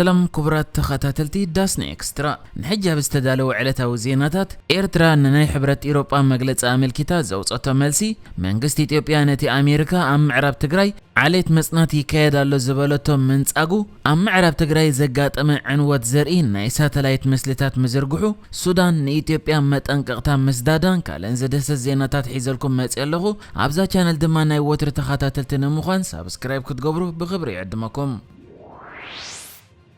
ሰላም ክቡራት ተኸታተልቲ ዳስና ኤክስትራ፣ ንሕጂ ኣብ ዝተዳለወ ዕለታዊ ዜናታት፣ ኤርትራ ንናይ ሕብረት ኢሮጳ መግለጺ ኣመልኪታ ዘውጸቶ መልሲ፣ መንግስቲ ኢትዮጵያ ነቲ ኣሜሪካ ኣብ ምዕራብ ትግራይ ዓሌት መጽናት ይካየድ ኣሎ ዝበለቶ ምንጻጉ፣ ኣብ ምዕራብ ትግራይ ዘጋጠመ ዕንወት ዘርኢ ናይ ሳተላይት ምስልታት ምዝርግሑ፣ ሱዳን ንኢትዮጵያ መጠንቀቕታ ምስዳዳን ካልእን ዝድህሰስ ዜናታት ሒዘልኩም መጽእ ኣለኹ። ኣብዛ ቻነል ድማ ናይ ወትሪ ተኸታተልቲ ንምዃን ሳብስክራይብ ክትገብሩ ብኽብሪ ይዕድመኩም።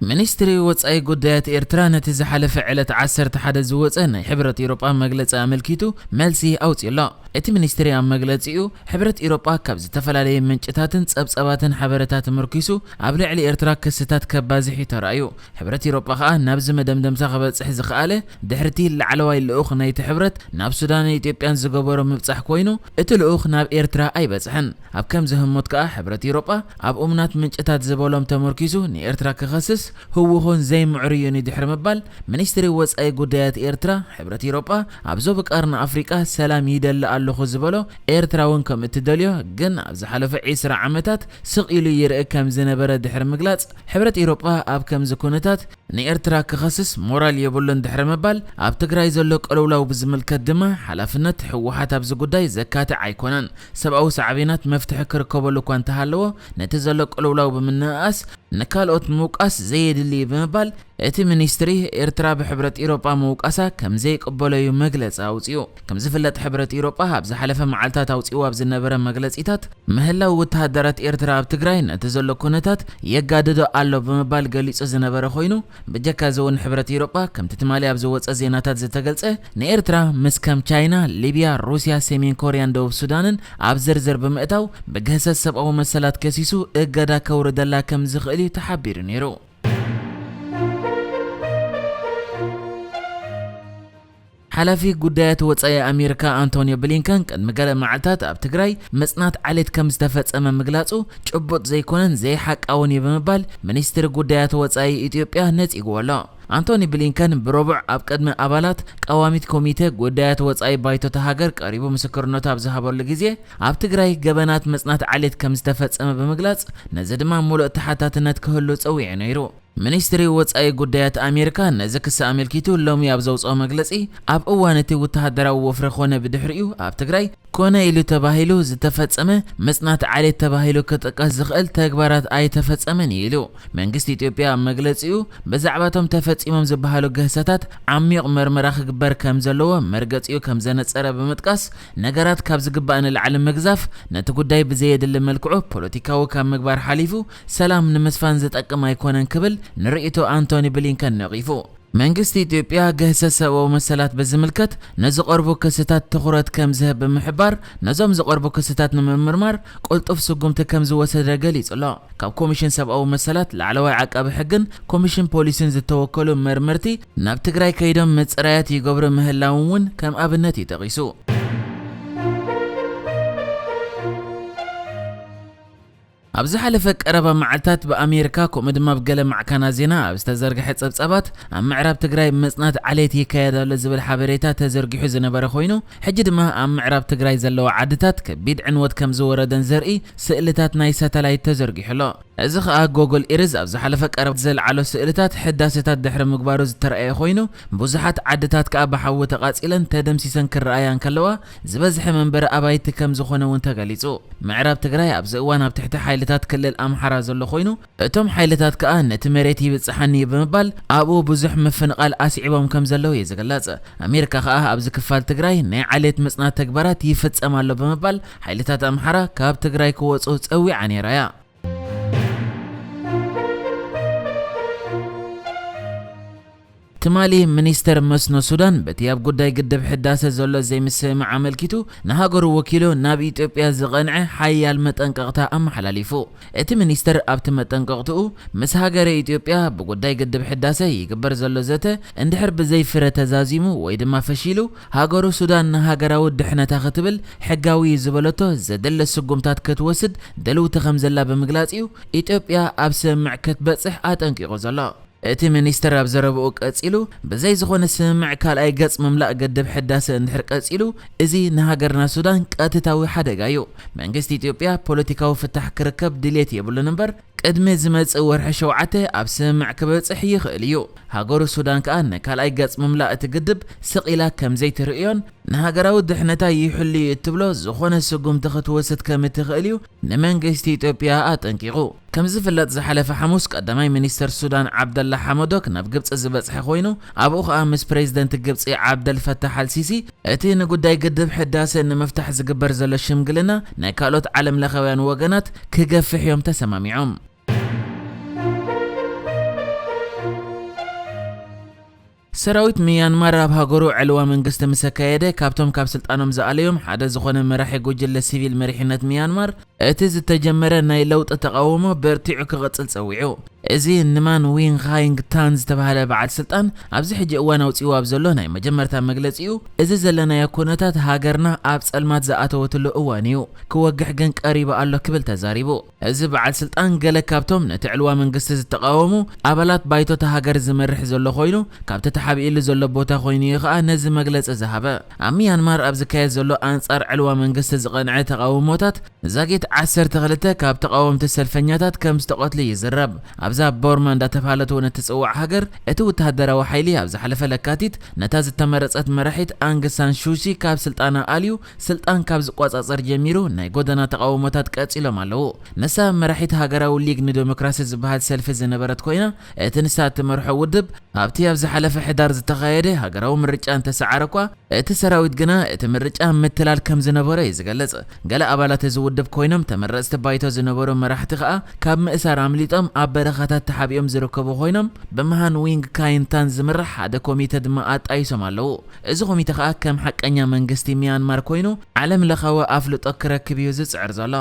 ሚኒስትሪ ወጻኢ ጉዳያት ኤርትራ ነቲ ዝሓለፈ ዕለት ዓሰርተ ሓደ ዝወጸ ናይ ሕብረት ኤውሮጳ መግለጺ ኣመልኪቱ መልሲ ኣውጺኡ ኣሎ። እቲ ሚኒስትሪ ኣብ መግለጺኡ፣ ሕብረት ኤውሮጳ ካብ ዝተፈላለየ ምንጭታትን ጸብጸባትን ሓበሬታ ተመርኪሱ ኣብ ልዕሊ ኤርትራ ክስታት ከባዝሕ እዩ ተራእዩ። ሕብረት ኤውሮጳ ከኣ ናብዚ መደምደምታ ክበጽሕ ዝኸኣለ ድሕርቲ ላዕለዋይ ልኡኽ ናይቲ ሕብረት ናብ ሱዳንን ኢትዮጵያን ዝገበሮ ምብጻሕ ኮይኑ፣ እቲ ልኡኽ ናብ ኤርትራ ኣይበጽሐን። ኣብ ከምዚ ህሞት ከኣ ሕብረት ኤውሮጳ ኣብ እሙናት ምንጭታት ዝበሎም ተመርኪሱ ንኤርትራ ክኸስስ ህውኹን ዘይምዕሩይን እዩ ድሕሪ ምባል፣ ሚኒስትሪ ወጻኢ ጉዳያት ኤርትራ፣ ሕብረት ኤውሮጳ ኣብ ዞባ ቀርኒ ኣፍሪቃ ሰላም ይደሊ ኣለኹ ዝበሎ ኤርትራ እውን ከም እትደልዮ፣ ግን ኣብ ዝሓለፈ ዒስራ ዓመታት ስቕ ኢሉ ይርኢ ከም ዝነበረ ድሕሪ ምግላጽ፣ ሕብረት ኤውሮጳ ኣብ ከምዚ ኩነታት ንኤርትራ ክኸስስ ሞራል የብሉን ድሕሪ ምባል፣ ኣብ ትግራይ ዘሎ ቅልውላው ብዝምልከት ድማ ሓላፍነት ህወሓት ኣብዚ ጉዳይ ዘካትዕ ኣይኮነን። ሰብኣዊ ሳዕቤናት መፍትሒ ክርከበሉ እኳ እንተሃለዎ፣ ነቲ ዘሎ ቅልውላው ብምንእኣስ ንካልኦት ምውቃስ ዘየድሊ እዩ ብምባል፣ እቲ ሚኒስትሪ ኤርትራ ብሕብረት ኢሮጳ ምውቃሳ ከም ዘይቅበሎ እዩ መግለጺ ኣውጺኡ። ከም ዝፍለጥ፣ ሕብረት ኢሮጳ ኣብ ዝሓለፈ መዓልታት ኣውጺኡ ኣብ ዝነበረ መግለጺታት፣ ምህላው ወተሃደራት ኤርትራ ኣብ ትግራይ ነቲ ዘሎ ኩነታት የጋድዶ ኣሎ ብምባል ገሊጹ ዝነበረ ኮይኑ፣ ብጀካ እዚ እውን ሕብረት ኢሮጳ ከምቲ ትማሊ ኣብ ዝወጸ ዜናታት ዝተገልጸ፣ ንኤርትራ ምስ ከም ቻይና፣ ሊብያ፣ ሩስያ፣ ሰሜን ኮርያን ደቡብ ሱዳንን ኣብ ዝርዝር ብምእታው ብግህሰት ሰብኣዊ መሰላት ከሲሱ እገዳ ከውርደላ ከም ዝኽእል እዩ ተሓቢሩ ነይሩ። ሓላፊ ጉዳያት ወጻኢ ኣሜሪካ ኣንቶኒዮ ብሊንከን ቅድሚ ገለ መዓልታት ኣብ ትግራይ መጽናት ዓሌት ከም ዝተፈጸመ ምግላጹ ጭቡጥ ዘይኮነን ዘይሓቃውን እዩ ብምባል ሚኒስትሪ ጉዳያት ወጻኢ ኢትዮጵያ ነጺግዎ ኣሎ። ኣንቶኒ ብሊንከን ብረቡዕ ኣብ ቅድሚ ኣባላት ቀዋሚት ኮሚቴ ጉዳያት ወጻኢ ባይቶ እታ ሃገር ቀሪቡ ምስክርነቱ ኣብ ዝሃበሉ ግዜ፣ ኣብ ትግራይ ገበናት መጽናት ዓሌት ከም ዝተፈጸመ ብምግላጽ፣ ነዚ ድማ ሙሉእ ተሓታትነት ክህሉ ጸዊዑ ነይሩ። ሚኒስትሪ ወጻኢ ጉዳያት ኣሜሪካ ነዚ ክሲ ኣመልኪቱ ሎሚ ኣብ ዘውጽኦ መግለጺ፣ ኣብ እዋን እቲ ወተሃደራዊ ወፍሪ ኮነ ብድሕሪኡ ኣብ ትግራይ ኮነ ኢሉ ተባሂሉ ዝተፈጸመ መጽናት ዓሌት ተባሂሉ ክጥቀስ ዝኽእል ተግባራት ኣይተፈጸመን እዩ ኢሉ። መንግስቲ ኢትዮጵያ ኣብ መግለጺኡ፣ ብዛዕባቶም ተፈጺሞም ዝበሃሉ ግህሰታት ዓሚቕ መርመራ ክግበር ከም ዘለዎ መርገጺኡ ከም ዘነጸረ ብምጥቃስ፣ ነገራት ካብ ዝግባእ ንላዕሊ ምግዛፍ ነቲ ጉዳይ ብዘየድሊ መልክዑ ፖለቲካዊ ካብ ምግባር ሓሊፉ ሰላም ንምስፋን ዝጠቅም ኣይኮነን ክብል ንርእይቶ ኣንቶኒ ብሊንከን ነቒፉ። መንግስቲ ኢትዮጵያ ግህሰት ሰብኣዊ መሰላት ብዝምልከት ንዝቐርቡ ክስታት ትኹረት ከም ዝህብ ብምሕባር፣ ነዞም ዝቐርቡ ክስታት ንምምርማር ቅልጡፍ ስጉምቲ ከም ዝወሰደ ገሊጹ ኣሎ። ካብ ኮሚሽን ሰብኣዊ መሰላት፣ ላዕለዋይ ዓቃቢ ሕግን ኮሚሽን ፖሊስን ዝተወከሉ መርመርቲ ናብ ትግራይ ከይዶም ምጽራያት ይገብሩ ምህላዎም እውን ከም ኣብነት እዩ ጠቒሱ። ኣብ ዝሓለፈ ቀረባ መዓልታት ብኣሜሪካ ከምኡ ድማ ብገለ ማዕከናት ዜና ኣብ ዝተዘርግሐ ጸብጻባት፣ ኣብ ምዕራብ ትግራይ ምጽናት ዓሌት ይካየድ ኣሎ ዝብል ሓበሬታ ተዘርጊሑ ዝነበረ ኮይኑ፣ ሕጂ ድማ ኣብ ምዕራብ ትግራይ ዘለዋ ዓድታት ከቢድ ዕንወት ከም ዝወረደን ዘርኢ ስእልታት ናይ ሳተላይት ተዘርጊሑ ኣሎ። እዚ ኸኣ ጎግል ኢርዝ ኣብ ዝሓለፈ ቀረባ ዘልዓሎ ስእልታት ሕዳሴታት ድሕሪ ምግባሩ ዝተረኣየ ኮይኑ፣ ብዙሓት ዓድታት ከኣ ብሓዊ ተቓጺለን ተደምሲሰን ክረኣያ እንከለዋ፣ ዝበዝሐ መንበሪ ኣባይቲ ከም ዝኾነ እውን ተገሊጹ። ምዕራብ ትግራይ ኣብዚ እዋን ኣብ ትሕቲ ሓይልታት ክልል ኣምሓራ ዘሎ ኮይኑ፣ እቶም ሓይልታት ከኣ ነቲ መሬት ይብጽሓኒ እዩ ብምባል ኣብኡ ብዙሕ ምፍንቓል ኣስዒቦም ከም ዘለዉ እዩ ዝግለጽ። ኣሜሪካ ከኣ ኣብዚ ክፋል ትግራይ ናይ ዓሌት ምጽናት ተግባራት ይፍጸም ኣሎ ብምባል፣ ሓይልታት ኣምሓራ ካብ ትግራይ ክወጹ ጸዊዓ ነይራ እያ። ትማሊ ሚኒስተር መስኖ ሱዳን በቲ ኣብ ጉዳይ ግድብ ሕዳሰ ዘሎ ዘይምስምማዕ ኣመልኪቱ ንሃገሩ ወኪሉ ናብ ኢትዮጵያ ዝቐንዐ ሓያል መጠንቀቕታ ኣመሓላሊፉ። እቲ ሚኒስተር ኣብቲ መጠንቀቕትኡ፣ ምስ ሃገረ ኢትዮጵያ ብጉዳይ ግድብ ሕዳሰ ይግበር ዘሎ ዘተ እንድሕር ብዘይ ፍረ ተዛዚሙ ወይ ድማ ፈሺሉ፣ ሃገሩ ሱዳን ንሃገራዊ ድሕነታ ክትብል ሕጋዊ እዩ ዝበለቶ ዘድሊ ስጉምታት ክትወስድ ድልውቲ ከም ዘላ ብምግላጽ እዩ ኢትዮጵያ ኣብ ስምምዕ ክትበጽሕ ኣጠንቂቑ ዘሎ። እቲ ሚኒስተር ኣብ ዘረብኡ ቀጺሉ፣ ብዘይ ዝኾነ ስምምዕ ካልኣይ ገጽ ምምላእ ግድብ ሕዳሰ እንድሕር ቀጺሉ፣ እዚ ንሃገርና ሱዳን ቀጥታዊ ሓደጋ እዩ። መንግስቲ ኢትዮጵያ ፖለቲካዊ ፍታሕ ክርከብ ድልየት የብሉን እምበር፣ ቅድሚ ዝመጽእ ወርሒ ሸውዓተ ኣብ ስምምዕ ክበጽሕ ይኽእል እዩ። ሃገሩ ሱዳን ከኣ ንካልኣይ ገጽ ምምላእ እቲ ግድብ ስቕ ኢላ ከም ዘይትርእዮን ንሃገራዊ ድሕነታ ይሕሉ እዩ እትብሎ ዝኾነ ስጉምቲ ክትወስድ ከም እትኽእል እዩ ንመንግስቲ ኢትዮጵያ ኣጠንቂቑ። ከም ዝፍለጥ ዝሓለፈ ሓሙስ ቀዳማይ ሚኒስተር ሱዳን ዓብደላ ሓመዶክ ናብ ግብጺ ዝበጽሐ ኮይኑ ኣብኡ ከኣ ምስ ፕሬዝደንት ግብጺ ዓብደል ፈታሕ ኣልሲሲ እቲ ንጉዳይ ግድብ ሕዳሰ ንምፍታሕ ዝግበር ዘሎ ሽምግልና ናይ ካልኦት ዓለም ለኻውያን ወገናት ክገፍሕ እዮም ተሰማሚዖም። ሰራዊት ሚያንማር ኣብ ሃገሩ ዕልዋ መንግስቲ ምስ ኣካየደ ካብቶም ካብ ስልጣኖም ዝኣለዮም ሓደ ዝኾነ መራሒ ጉጅለ ሲቪል መሪሕነት ሚያንማር እቲ ዝተጀመረ ናይ ለውጢ ተቓውሞ በርቲዑ ክቕጽል ጸዊዑ። እዚ ንማን ዊን ኻይንግ ታን ዝተባህለ በዓል ስልጣን ኣብዚ ሕጂ እዋን ኣውጺኡ ኣብ ዘሎ ናይ መጀመርታ መግለጺኡ እዚ ዘለናዮ ኩነታት ሃገርና ኣብ ጸልማት ዝኣተወትሉ እዋን እዩ፣ ክወግሕ ግን ቀሪቡ ኣሎ ክብል ተዛሪቡ። እዚ በዓል ስልጣን ገለ ካብቶም ነቲ ዕልዋ መንግስቲ ዝተቓወሙ ኣባላት ባይቶ እታ ሃገር ዝመርሕ ዘሎ ኮይኑ ካብቲ ተሓቢእሉ ዘሎ ቦታ ኮይኑ እዩ ከኣ ነዚ መግለጺ ዝሃበ። ኣብ ሚያንማር ኣብ ዝካየድ ዘሎ ኣንጻር ዕልዋ መንግስቲ ዝቐንዐ ተቓውሞታት ዛጊት ዓሰርተ ክልተ ካብ ተቓወምቲ ሰልፈኛታት ከም ዝተቐትሉ ይዝረብ። ኣብዛ ቦርማ እንዳተባሃለት እውን እትጽዋዕ ሃገር እቲ ወተሃደራዊ ሓይሊ ኣብ ዝሓለፈ ለካቲት ነታ ዝተመረጸት መራሒት ኣንግ ሳን ሹቺ ካብ ስልጣና ኣልዩ ስልጣን ካብ ዝቆጻጸር ጀሚሩ ናይ ጎደና ተቓውሞታት ቀጺሎም ኣለዉ። ንሳ መራሒት ሃገራዊ ሊግ ንዴሞክራሲ ዝበሃል ሰልፊ ዝነበረት ኮይና እቲ ንሳ እትመርሖ ውድብ ኣብቲ ኣብ ዝሓለፈ ሕዳር ዝተኻየደ ሃገራዊ ምርጫ እንተሰዓረ እኳ እቲ ሰራዊት ግና እቲ ምርጫ ምትላል ከም ዝነበሮ እዩ ዝገልጽ። ገለ ኣባላት እዚ ውድብ ኮይኖም ተመረጽቲ ባይቶ ዝነበሩ መራሕቲ ከኣ ካብ ምእሳር ኣምሊጦም ኣብ በረኻታት ተሓቢኦም ዝርከቡ ኮይኖም ብመሃን ዊንግ ካይንታን ዝምራሕ ሓደ ኮሚተ ድማ ኣጣይሶም ኣለዉ። እዚ ኮሚተ ከኣ ከም ሓቀኛ መንግስቲ ሚያንማር ኮይኑ ዓለም ለኻዊ ኣፍልጦ ክረክብ እዩ ዝጽዕር ዘሎ።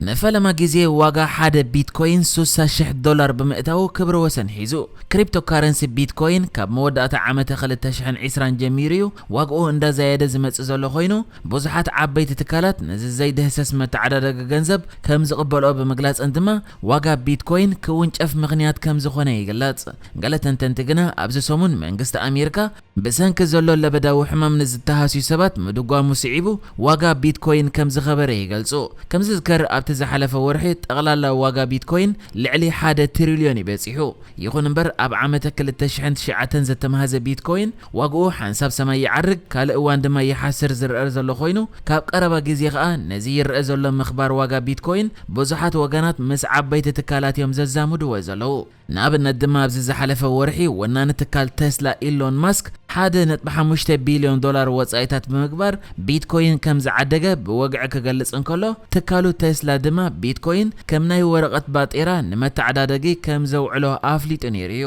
ንፈለማ ግዜ ዋጋ ሓደ ቢትኮይን ሱሳ ሽሕ ዶላር ብምእታዉ ክብረ ወሰን ሒዙ። ክሪፕቶካረንሲ ቢትኮይን ካብ መወዳእታ ዓመተ ክልተ ሽሕን ዕስራን ጀሚሩ እዩ ዋግኡ እንዳዛየደ ዝመጽእ ዘሎ ኮይኑ ብዙሓት ዓበይቲ ትካላት ነዚ ዘይድህሰስ መተዓዳደጊ ገንዘብ ከም ዝቕበልኦ ብምግላጸን ድማ ዋጋ ቢትኮይን ክውንጨፍ ምኽንያት ከም ዝኾነ ይግለጽ። ገለ ተንተንቲ ግና ኣብዚ ሰሙን መንግስቲ ኣሜሪካ ብሰንኪ ዘሎ ለበዳዊ ሕማም ንዝተሃስዩ ሰባት ምድጓሙ ስዒቡ ዋጋ ቢትኮይን ከም ዝኸበረ ይገልጹ። ከም ዝዝከር ኣብቲ ዝሓለፈ ወርሒ ጠቕላላ ዋጋ ቢትኮይን ልዕሊ ሓደ ትሪልዮን እዩ በጺሑ። ይኹን እምበር ኣብ ዓመተ ክልተ ሽሕን ትሽዓተን ዘተመሃዘ ቢትኮይን ዋግኡ ሓንሳብ ሰማይ ይዓርግ ካልእ እዋን ድማ ይሓስር ዝረአ ዘሎ ኮይኑ ካብ ቀረባ ግዜ ከኣ ነዚ ይረአ ዘሎ ምኽባር ዋጋ ቢትኮይን ብዙሓት ወገናት ምስ ዓበይቲ ትካላት እዮም ዘዛምድዎ ዘለዉ። ንኣብነት ድማ ኣብዚ ዝሓለፈ ወርሒ ወናኒ ትካል ተስላ ኢሎን ማስክ ሓደ ነጥቢ ሓሙሽተ ቢልዮን ዶላር ወጻኢታት ብምግባር ቢትኮይን ከም ዝዓደገ ብወግዒ ክገልጽ እንከሎ ትካሉ ተስላ ድማ ቢትኮይን ከም ናይ ወረቐት ባጤራ ንመተዓዳደጊ ከም ዘውዕሎ ኣፍሊጡ ነይሩ እዩ።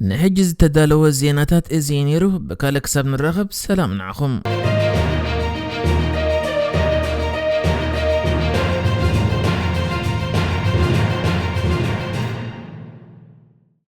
ንሕጂ ዝተዳለወ ዜናታት እዚ እዩ ነይሩ። ብካልእ ክሳብ ንራኸብ ሰላም ንዓኹም።